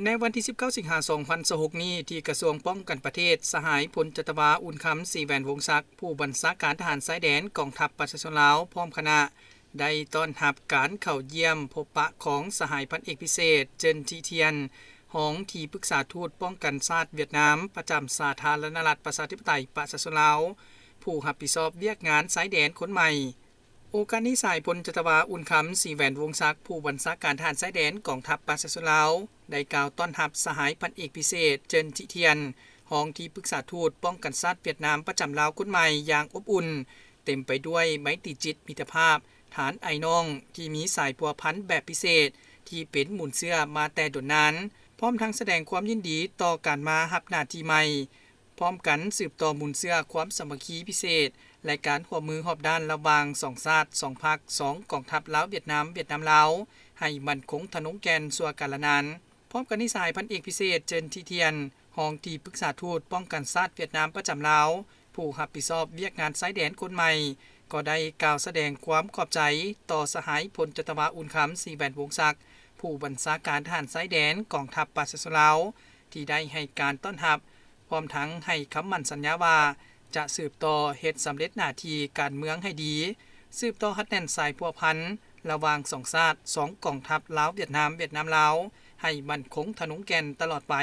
ໃນວັນທີສິບເກົ້າ ສິງຫາ ສອງພັນຊາວຫົກນີ້ ທີ່ກະຊວງປ້ອງກັນປະເທດ, ສະຫາຍ ພົນຈັດຕະວາ ອຸ່ນຄຳ ສີແຫວນວົງສັກ, ຜູ້ບັນຊາການທະຫານຊາຍແດນກອງທັບປະຊາຊົນລາວ ພ້ອມຄະນະ ໄດ້ຕ້ອນຮັບການເຂົ້າຢ້ຽມພົບປະຂອງສະຫາຍ ພັນເອກພິເສດ ເຈິນ ທີທຽນ, ຮອງທີ່ປຶກສາທູດປ້ອງກັນຊາດຫວຽດນາມ ປະຈຳສາທາລະນະລັດ ປະຊາທິປະໄຕ ປະຊາຊົນລາວ, ຜູ້ຮັບຜິດຊອບວຽກງານຊາຍແດນຄົນໃໝ່. ໂອກາດນີ້ ສະຫາຍ ພົນຈັດຕະວາ ອຸ່ນຄຳ ສີແຫວນວົງສັກ, ຜູ້ບັນຊາການທະຫານຊາຍແດນກອງທັບປະຊາຊົນລາວ ໄດ້ກ່າວຕ້ອນຮັບສະຫາຍ ພັນເອກພິເສດ ເຈິນ ທີທຽນ, ຮອງທີ່ປຶກສາທູດປ້ອງກັນຊາດຫວຽດນາມປະຈຳລາວຄົນໃໝ່ຢ່າງອົບອຸ່ນ, ເຕັມໄປດ້ວຍໄມຕີຈິດມິດຕະພາບ, ຖານອ້າຍນ້ອງທີ່ມີສາຍພົວພັນແບບພິເສດ ທີ່ເປັນມູນເຊື້ອມາແຕ່ດົນນານ, ພ້ອມທັງສະແດງຄວາມຍິນດີຕໍ່ການມາຮັບໜ້າທີ່ໃໝ່, ພ້ອມກັນສືບຕໍ່ມູນເຊື້ອຄວາມສາມັກຄີພິເສດ ແລະ ການຮ່ວມມືຮອບດ້ານລະຫວ່າງສອງຊາດ, ສອງພັກ, ສອງກອງທັບລາວ-ຫວຽດນາມ, ຫວຽດນາມ-ລາວ ໃຫ້ໝັ້ນຄົງທະນົງແກ່ນຊົ່ວການລະນານ. ພ້ອມກັນນີ້ ສະຫາຍ ພັນເອກພິເສດ ເຈິນ ທີທຽນ, ຮອງທີ່ປຶກສາທູດປ້ອງກັນຊາດຫວຽດນາມປະຈຳລາວ, ຜູ້ຮັບຜິດຊອບວຽກງານຊາຍແດນຄົນໃໝ່, ກໍໄດ້ກ່າວສະແດງຄວາມຂອບໃຈຕໍ່ສະຫາຍ ພົນຈັດຕະວາ ອຸ່ນຄຳ ສີແຫວນວົງສັກ, ຜູ້ບັນຊາການທະຫານຊາຍແດນກອງທັບປະຊາຊົນລາວ ທີ່ໄດ້ໃຫ້ການຕ້ອນຮັບ, ພ້ອມທັງໃຫ້ຄຳໝັ້ນສັນຍາວ່າ ຈະສືບຕໍ່ເຮັດສຳເລັດໜ້າທີ່ການເມືອງໃຫ້ດີ, ສືບຕໍ່ຮັດແໜ້ນສາຍພົວພັນລະຫວ່າງສອງຊາດ, ສອງກອງທັບລາວ-ຫວຽດນາມ, ຫວຽດນາມ-ລາວ ໃຫ້ໝັ້ນຄົງທະນົງແກ່ນຕະຫຼອດໄປ.